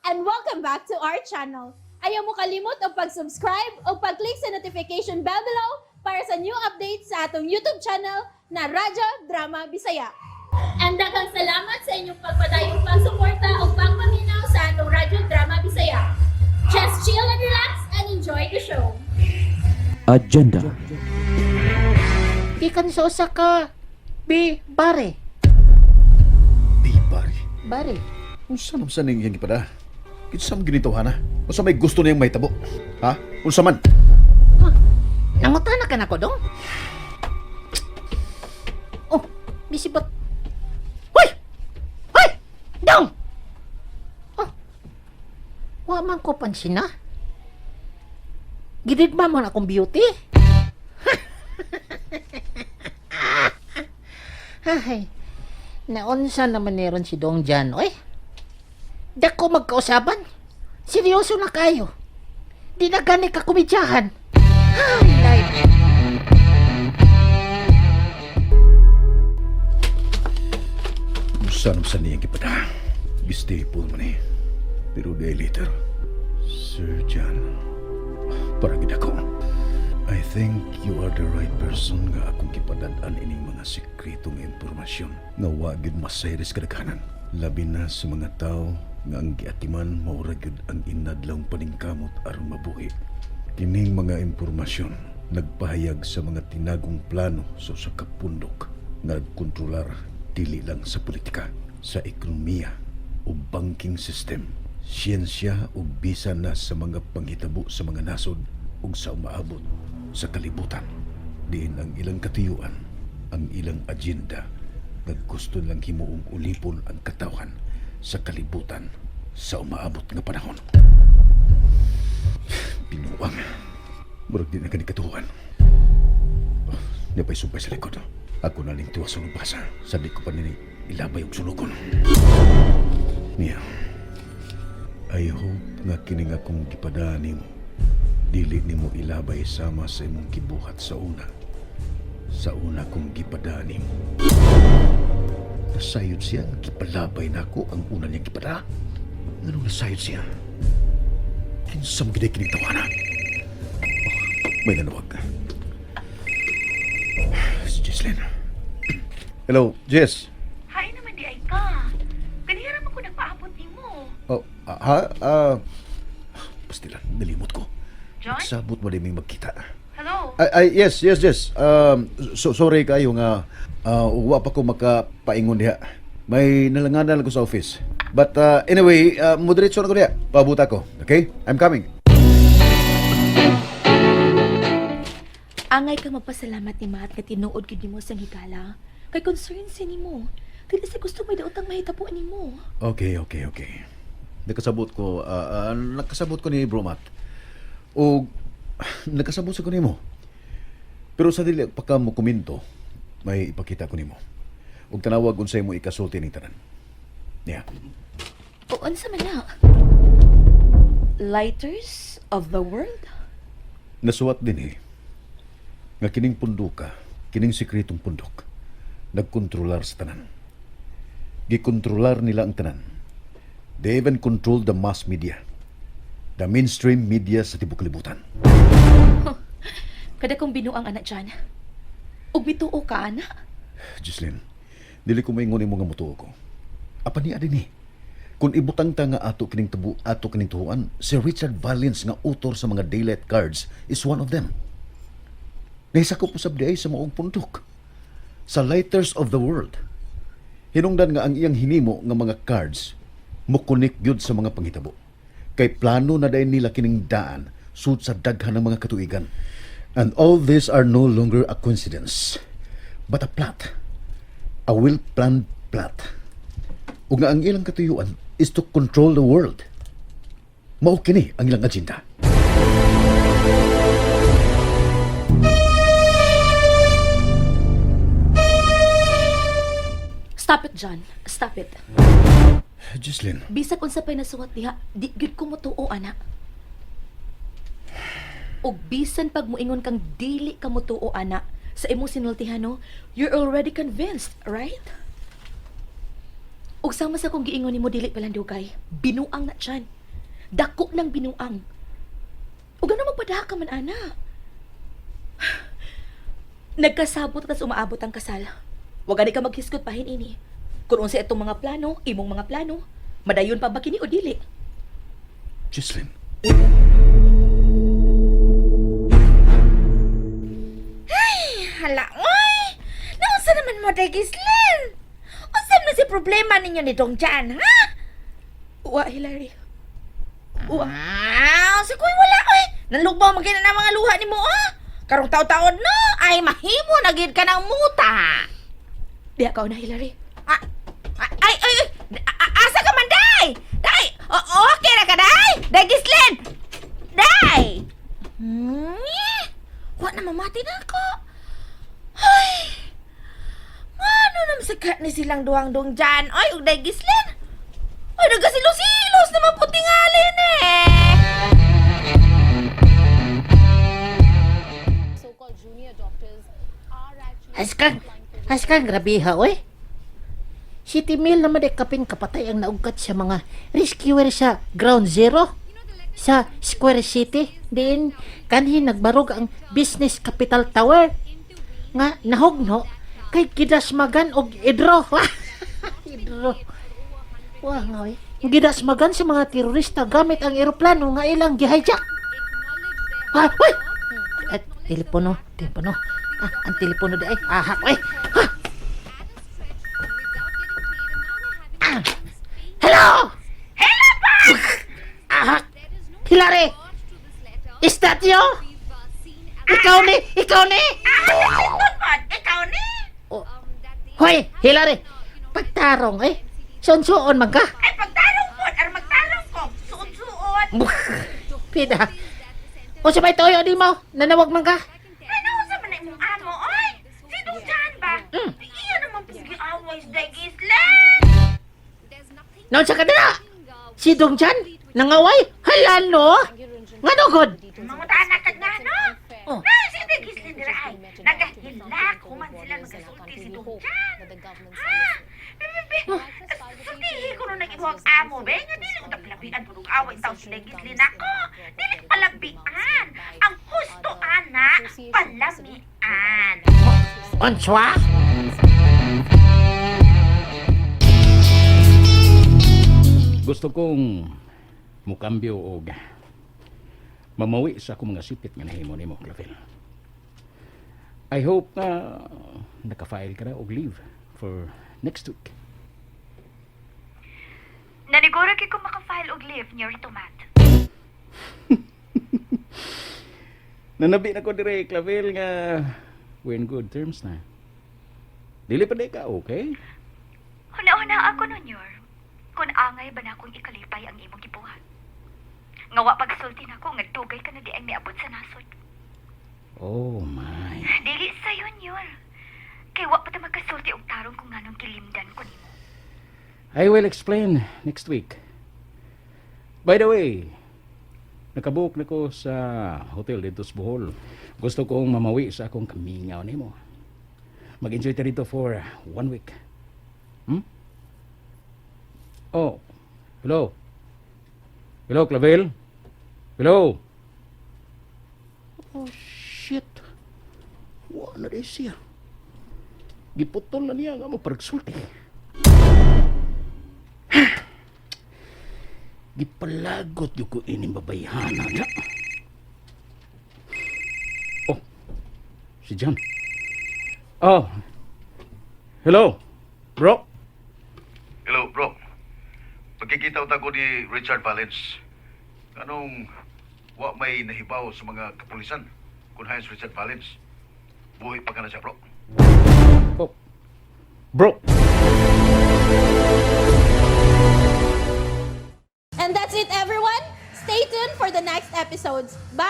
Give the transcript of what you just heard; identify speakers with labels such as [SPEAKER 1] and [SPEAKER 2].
[SPEAKER 1] And welcome back to our channel. Ayaw mo kalimot og pag-subscribe o pag-click sa notification bell below para sa new updates sa atong YouTube channel na Radyo Drama Bisaya. And daghang salamat sa inyong pagpadayong pagsuporta o pagpaminaw sa atong Radyo Drama Bisaya. Just chill and relax and enjoy the show.
[SPEAKER 2] Agenda.
[SPEAKER 3] Gikan sa usa ka B bare.
[SPEAKER 4] Di pare.
[SPEAKER 3] Bare.
[SPEAKER 4] Unsa man sa ning iyang gipada? Kinsa man ginituhan ha? Unsa may gusto niyang mahitabo? Ha? Unsa man?
[SPEAKER 3] Nangutana ka nako, dong? Oh, busy ba? Hoy! Hoy! Dong! Oh. Wa man ko pansin na. Gidid man akong beauty. Ay, naunsa naman meron si Dong Jan, oy. Dako magkausaban. Seryoso na kayo. Di na gani ka komedyahan. Ay, life.
[SPEAKER 4] Unsa man sa niyang gipada? Gistable man eh. Pero day later. Sir John, para gid ako. I think you are the right person nga akong gipadad-an ining mga sekreto nga impormasyon nga wa gyud masayris kadaghanan. Labi na sa mga tao nga ang giatiman mao ra gyud ang inadlawng paningkamot aron mabuhi. Kining mga impormasyon nagpahayag sa mga tinagong plano sa usa ka pundok nga nagkontrolar dili lang sa politika, sa ekonomiya o banking system, siyensya ug bisan na sa mga panghitabo sa mga nasod ug sa umaabot sa kalibutan. Diin ang ilang katuyuan, ang ilang agenda nga gusto lang himuong ulipon ang katawhan sa kalibutan sa umaabot nga panahon. Binuang. Murag di na kani katuhan. Oh, niya pa'y sumpay sa likod. Ako na ning tuwa sa lubasa. Sabi ko pa nini, ilabay og sulugon. Niya, I hope nga kining akong gipadaan nimo. Dili nimo ilabay sama sa imong gibuhat sa una. Sa una kong gipadaan nimo. Nasayod siya, gipalabay na ako ang una niyang gipada. Nganong nasayod siya? Kinsa mo giday kining tawana? Oh, may nanawag. Si Jesslyn. Hello, Jess.
[SPEAKER 5] Hi naman di ay ka. Ganihara man ko nagpaabot nimo.
[SPEAKER 4] Oh, ha? Ah, pastilan, nalimot ko.
[SPEAKER 5] John?
[SPEAKER 4] Sabot mo din may magkita.
[SPEAKER 5] Hello?
[SPEAKER 4] Ay, ay, yes. So, sorry kayo nga wa pa ko makapaingon diha. May nalanganan lang ko sa office. But anyway, moderate na ko diha. Pabuta ko. Okay? I'm coming.
[SPEAKER 5] Angay ka magpasalamat ni Matt nga tinuod gid nimo sang higala. Kay concern si nimo. Dili sa gusto may daotang mahitabo nimo.
[SPEAKER 4] Okay. Nakasabot ko ni Bro Matt. O, nakasabot sa ko nimo. Pero sa dili pa ka mo komento, may ipakita ko nimo. Ug tanawag unsay mo ikasulti ning tanan. Yeah.
[SPEAKER 5] O unsa man na? Lighters of the world?
[SPEAKER 4] Nasuwat din eh. Nga kining punduka, kining sekretong pundok, nagkontrolar sa tanan. Gikontrolar nila ang tanan. They even control the mass media. The mainstream media sa tibok kalibutan.
[SPEAKER 5] Kada kong binuang anak dyan. Ug mituo ka, ana.
[SPEAKER 4] Jocelyn, dili ko maingon imo nga mutuo ko. Apan niya din eh. Kung ibutang ta nga ato kining tubu, ato kining tuhuan, si Richard Valens nga author sa mga daylight cards is one of them. Nahisakop usab diay sa maong pundok. Sa Lighters of the World. Hinungdan nga ang iyang hinimo nga mga cards mokonek gyud sa mga panghitabo. Kay plano na dayon nila kining daan sud sa daghan ng mga katuigan. And all these are no longer a coincidence, but a plot. A well-planned plot. Ug nga ang ilang katuyuan is to control the world. Mao kini ang ilang agenda.
[SPEAKER 5] Stop it, John. Stop it.
[SPEAKER 4] Jocelyn,
[SPEAKER 5] Bisag unsa pa'y nasuwat diha, di gyud ko motuo, ana. Ug bisan pag muingon kang dili ka motuo, ana, sa imong sinultihan, no, you're already convinced, right? Ug Ug sama sa kong giingon nimo dili palandugay, binuang na tiyan. Dako ng binuang. Ug ano magpadaha ka man ana? Nagkasabot tas umaabot ang kasal. Wa gani ka maghisgot pahin ini. Kung unsa itong mga plano, imong mga plano, madayon pa ba kini o dili?
[SPEAKER 4] Jocelyn.
[SPEAKER 6] Hala, oy! Naunsa naman mo, Day Gislin? Unsa man si problema ninyo ni Dong Jan, ha?
[SPEAKER 5] Wa, Hillary. Wa.
[SPEAKER 6] Ah, si kuy wala, oy! Nanlugbaw man na mga luha nimo, ah! Karong taon-taon no, ay mahimo na gid ka ng muta.
[SPEAKER 5] Diha ka na, Hillary.
[SPEAKER 6] Ah, ay, ay, ay, asa ka man, Day? Day, okay ra ka, Day? Day Gislin! Day! Wa na mamati na ako. Ay! Ngano naman sa ni silang duwang dong dyan? Ay, ug Day Gislin! Ay, nagkasilos-silos naman po tingalin eh!
[SPEAKER 3] Askan, grabe ha, oy. City Mail naman ay kapin kapatay ang naugkat sa mga rescuer sa Ground Zero sa Square City. Diin kanhi nagbarog ang Business Capital Tower nga nahugno kay gidasmagan og idro. Idro. Wah nga oy. Gidasmagan sa mga terorista gamit ang eroplano nga ilang gihijack. Ah, oy! At telepono, telepono. Ah, ang telepono di ay. Ahak, oy. Ah! Ah! Hello! Hello, pa! Ahak! Hilary! Is that you? Ikaw ni! Ikaw ni!
[SPEAKER 6] Ah, ikaw ni!
[SPEAKER 3] Oh. Hoy, Hilary! Pagtarong eh. Suon-suon man ka.
[SPEAKER 6] Ay, pagtarong po! Ar magtarong ko! Suod-suod!
[SPEAKER 3] Pida. O sa may toyo di mo, nanawag man ka.
[SPEAKER 6] Ay, naunsa man na imong amo, oy! Si Dong Jan ba? Iya naman po giaway sa Day Gislin!
[SPEAKER 3] Naon sa kanila? Si Dong Chan? Nangaway? Hala no? Nga god?
[SPEAKER 6] Mangutana kag nga, no?
[SPEAKER 3] Oh.
[SPEAKER 6] Na, si Day Gislin dira ay. Nagahilak, human sila magasulti si Dong Jan. Ha? Be, be, be. Sultihi ko nung nag-ibuhag amo, be. Nga dili ko palabian po away taw si Day Gislin ako. Dili ko palabian. Ang husto, ana, palamian.
[SPEAKER 3] Onswa?
[SPEAKER 2] Gusto kong mukambyo og mamawi sa akong mga sipit nga nahimo nimo, Clavel. I hope na naka-file ka na og leave for next week.
[SPEAKER 7] Naniguro kay ko makafile og leave niyo Tomat.
[SPEAKER 2] Nanabi na ko dire, Clavel, nga we're in good terms na. Dili pa di ka, okay?
[SPEAKER 7] Huna-huna ako nun, Yor. Kung angay ba na akong ikalipay ang imong gibuhat. Nga wa pagsulti nako nga dugay ka na di ay miabot sa nasod.
[SPEAKER 2] Oh my.
[SPEAKER 7] Dili sayon, Yor. Kay wa pa ta magkasulti og tarong kung nganong gilimdan ko nimo.
[SPEAKER 2] I will explain next week. By the way, nakabook na ko sa hotel dito sa Bohol. Gusto kong mamawi sa akong kamingaw nimo. Mag-enjoy ta dito for one week. Oh, hello. Hello, Clavel? Hello? Oh, shit. Wa na di siya. Giputol na niya nga mo paragsulti. Gipalagot yung ko ining babayhana na. Oh, si John. Oh, hello, bro.
[SPEAKER 4] Hello, bro. Pagkikita uta ko ni Richard Valens. Anong wa may nahibaw sa mga kapulisan kung hayan si Richard Valens? Buhay pa ka na siya, bro.
[SPEAKER 2] Oh, bro.
[SPEAKER 1] And that's it, everyone. Stay tuned for the next episodes. Bye!